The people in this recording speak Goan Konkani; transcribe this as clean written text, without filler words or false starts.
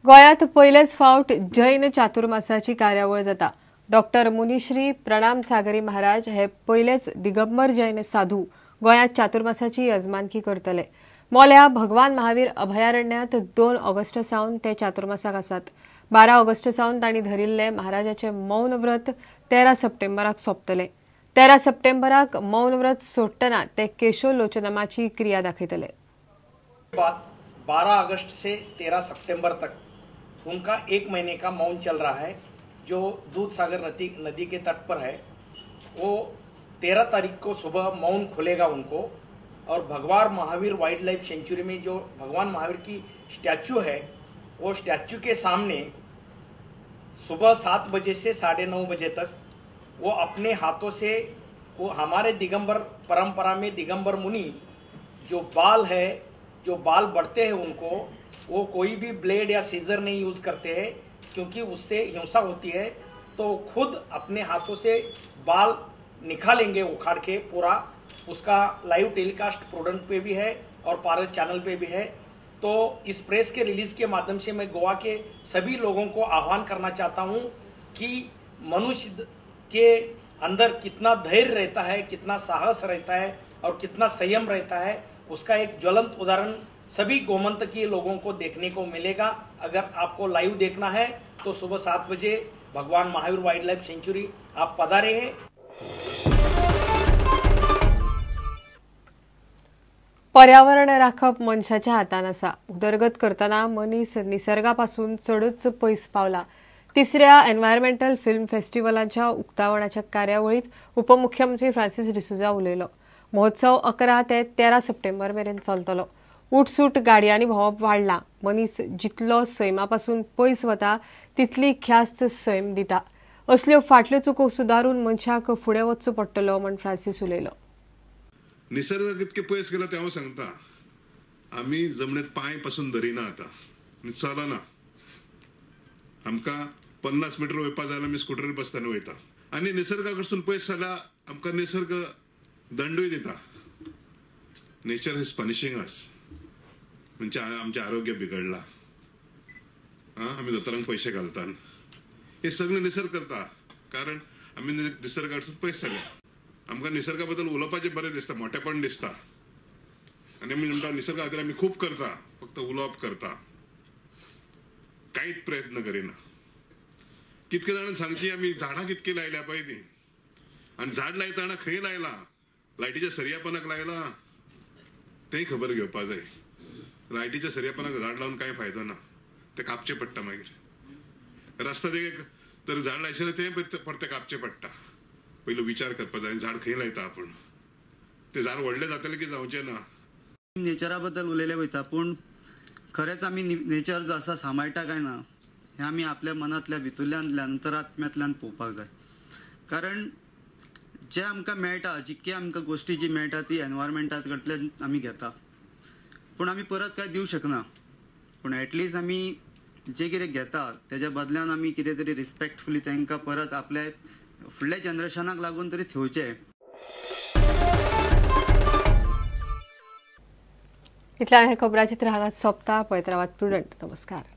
गोंयांत पयलेच फावट जैन चातुर्मासाची कार्यावळ जाता. डॉक्टर मुनिश्री प्रणाम सागरी महाराज हे पयलेच दिगंबर जैन साधू गोंयांत चातुर्मासाची यजमानकी करतले. मोल्या भगवान महावीर अभयारण्यात 2 ऑगस्ट सावन ते चातुर्मासाक आसात. 12 ऑगस्ट सावन तांणी धरिल्ले महाराजाचे मौन व्रत 13 सप्टेंबराक सोंपतले. 13 सप्टेंबराक मौन व्रत सोडटना ते केशोलोचनमाची क्रिया दाखयतले. 12 ऑगस्ट से 13 सप्टेंबर तक उनका 1 महीने का मौन चल रहा है, जो दूध सागर नदी के तट पर है. वो 13 तारीख को सुबह मौन खुलेगा उनको और भगवान महावीर वाइल्ड लाइफ सेंचुरी में जो भगवान महावीर की स्टैचू है, वो स्टैचू के सामने सुबह 7 बजे से 9:30 बजे तक वो अपने हाथों से, वो हमारे दिगंबर परंपरा में दिगंबर मुनि जो बाल है, जो बाल बढ़ते हैं उनको, वो कोई भी ब्लेड या सीजर नहीं यूज़ करते हैं क्योंकि उससे हिंसा होती है. तो खुद अपने हाथों से बाल निकालेंगे उखाड़ के पूरा. उसका लाइव टेलीकास्ट प्रूडेंट पे भी है और पारस चैनल पे भी है. तो इस प्रेस के रिलीज के माध्यम से मैं गोवा के सभी लोगों को आह्वान करना चाहता हूँ कि मनुष्य के अंदर कितना धैर्य रहता है, कितना साहस रहता है और कितना संयम रहता है, उसका एक ज्वलंत उदाहरण सभी गोमंतकीय लोगों को देखने को मिलेगा. अगर आपको लाइव देखना है तो सुबह 7 बजे भगवान महावीर वाइल्ड लाइफ सेंचुरी आप पधारे हैं. पर्यावरण राखप मनशाच्या हातान आसा. उदरगत करतना मनीस निसर्गापासून चडच पयस पावला. तिसऱ्या एनवायरमेंटल फिल्म फेस्टिवलाच्या उक्तावणाच्या कार्यावळीत उपमुख्यमंत्री फ्रांसिस डिसोझा उलयलो. महोत्सव 11 ते 13 सप्टेंबर मेरेन चलतलो. उठसूट गाडयांनी भोंवप वाडला. मनीस जितलो सैमापासून पयस वता तितली ख्यास्त सैम दिता. असल्यो फाटल्यो चुको सुदारून मनशाक फुडें वचचो पडटलो म्हण फ्रांसिस उलयलो. निसर्ग कितके पयस गेला ते हांव सांगता. आमी जमनीर पांय पासून धरिना, आतां चलना. आमकां 50 मिटर वयपा जाल्यार आमी स्कुटरीर बसतना वयता आनी निसर्गा कडसून पयस जाल्यार आमकां निसर्ग दंडूय दिता. नेचर is punishing अस. म्हणजे आमचें आरोग्य बिगडलां, आमी दोतोरांक पयशे घालता, हे सगळें निसर्ग करता कारण आमी निसर्गा कडसून पयस जाले. आमकां निसर्गा बद्दल उलोवपाचें बरें दिसता, मोटेपण दिसता आनी आमी म्हणटा निसर्गा खातीर आमी खूब करता, फक्त उलोवप करता, कांयच प्रयत्न करिना. कितके जाणांक सांगची आमी झाडां कितकी लायल्या पळय ती, आनी झाड लायतना खंय लायलां, लायटीच्या सरयापणाक लायलां तेंय खबर घेवपा जाय. लायटीच्या सरयापणाक झाड लावन कांय फायदो ना, तें कापचें पडटा मागीर. रस्ता देगेक तर झाड लायशें तें परतें कापचें पडटा. पयलो विचार करपा जाय झाड खंय लायता आपूण, तें झाड व्हडलें जातलें की जावचें ना. नेचरा बद्दल उलयलें वयता पूण खरेंच आमी नेचर जो आसा सांबाळटा काय ना हें आमी आपल्या मनांतल्या भितुल्ल्यान अंतरात्म्यांतल्यान पळोवपाक जाय. कारण जें आमकां मेळटा, जितकी आमकां गोश्टी जी मेळटा ती एनवायरमेंटांतल्यान आमी घेता, पूण आमी परत कांय दिवं शकना. पूण एटलिस्ट आमी जें कितें घेता तेज्या बदल्यान आमी कितें तरी रिस्पेक्टफुली तांकां परत आपल्या फुडल्या जनरेशनाक लागून तरी थेवचें. इतल्यान हें खबराचित्र हांगाच सोंपता. पळयत रावात प्रुडंट. नमस्कार.